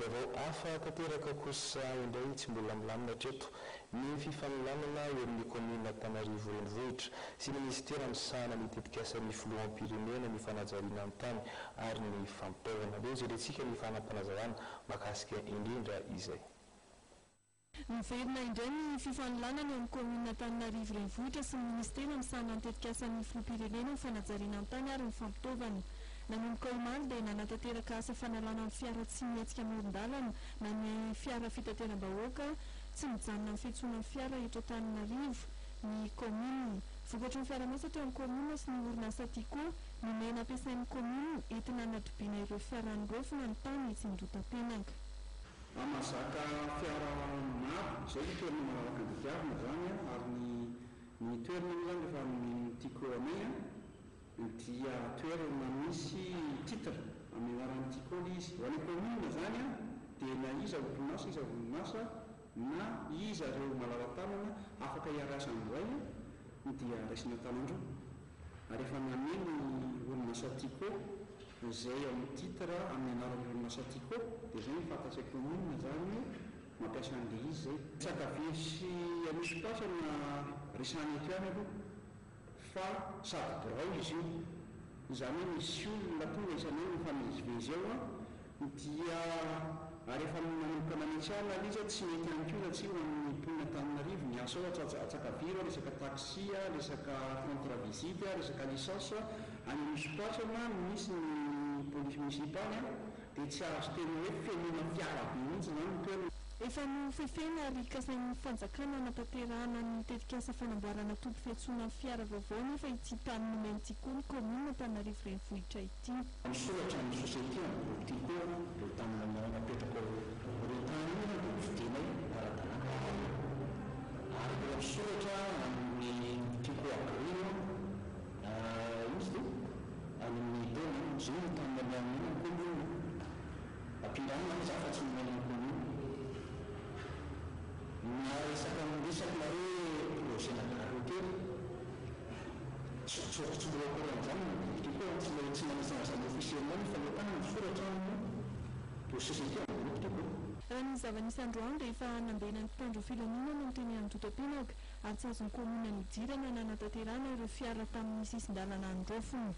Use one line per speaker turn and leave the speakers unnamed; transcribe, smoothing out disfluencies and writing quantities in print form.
Lohatenim-baovao hafa tanteraka kosa indray, tsy mbola milamina hatreto ny fifanolanana eo amin'ny kaominina Antananarivo Renivohitra sy ny minisitera misahana ny tetikasan'ny filoham-pirenena ny fanajariana ny tany ary ny fampitaovana. Andeha hojerentsika ny fanampinazavana mahakasika indrindra izay.
Miverina indray ny fifanolanana eo amin'ny kaominina Antananarivo Renivohitra sy ny minisitera misahana ny tetikasan'ny filoham-pirenena ny fanajariana ny tany ary ny fampitaovana. Nanomboka omaly dia nanatanteraka asa fanalana ny fiara tsy mihetsika amoron-dalana na ny fiara fitateram-bahoaka tsy mijanona amin'ny fiantsonan'ny fiara eto Antananarivo ny kaominina. Vokatry ny fiara-miasa teo amin'ny kaominina sy ny orinasa Tiko, nomena ampiasain'ny kaominina entina hanatobiana ireo fiara niraofina ny tany etsy Andohatapenaka.
Mahazaka fiara maro, izay ny toerana malalaka andidiavina izany ary ny ny toerana moa izany rehefa nomen'ny Tiko anay dia toerana misy titre amin'ny anaran'ny Tiko ilay izy. Ho an'ny commune izany dia na iza orinasa iza orinasa na iza ireo malala-tanana afaka hiarasa amin'izay dia raisina an-tanan-droa. Ary efa nameno ny orinasa Tiko izay ao amin'ny titre amin'ny anaran'ny orinasa Tiko dia izay no fantatsay commune izany hoe mampiasa an'ilay izy izay. Tsakaviro sy Anosipasana resahana eto ihany aloha fa sady birao izy io, izany hoe misy olona tonga isan'andro mifamezivezy eo an, Dia ary efa nanomboka nanetsehana ilay izy tsy mety ihany koa satria ho an'ny mponina Antananarivo ny asa ao Antsakaviro, resaka taxi, resaka contre visite, resaka licence, any Anosipatrana misy ny police municipale dia tsy azo tena hoe fenoina fiara be mihitsy izany ny toerana.
Efa nofefena ary kasain'ny fanjakana hanatanterahana ny tetikasa fanamboarana toby fiantsoana fiara vaovao nefa ity tany nomen'ny Tiko ny kaominina Antananarivo Renivohitra ity.
Misoratra amin'ny société en groupe Tiko ireo tany napetraka ao ireo tany io dia hovidianay ara-dalàna ary mbola misoratra amin'ny Tiko Agri io ino izy ity any amin'ny domaine izy io no tany nalehan'ny commune ampindramina moa izany fa tsy nomena ny commune na resaka miresaka na hoe projet-na gare routière Tsy tsy mbola au courant an'izany ny groupe Tiko an, tsy tsy manisy an'izany officiellement ny fametahana ny soratra amin'ny de société amin'ny groupe Tiko.
Raha ny zava-nisy androany dia efa nambenan'ny mpitandro filaminana ny teny Andotapenaka ary tsy azon'ny kaominina nidirana na nanatanterahana ireo fiara tamin'ny sisin-dalana Andraofina.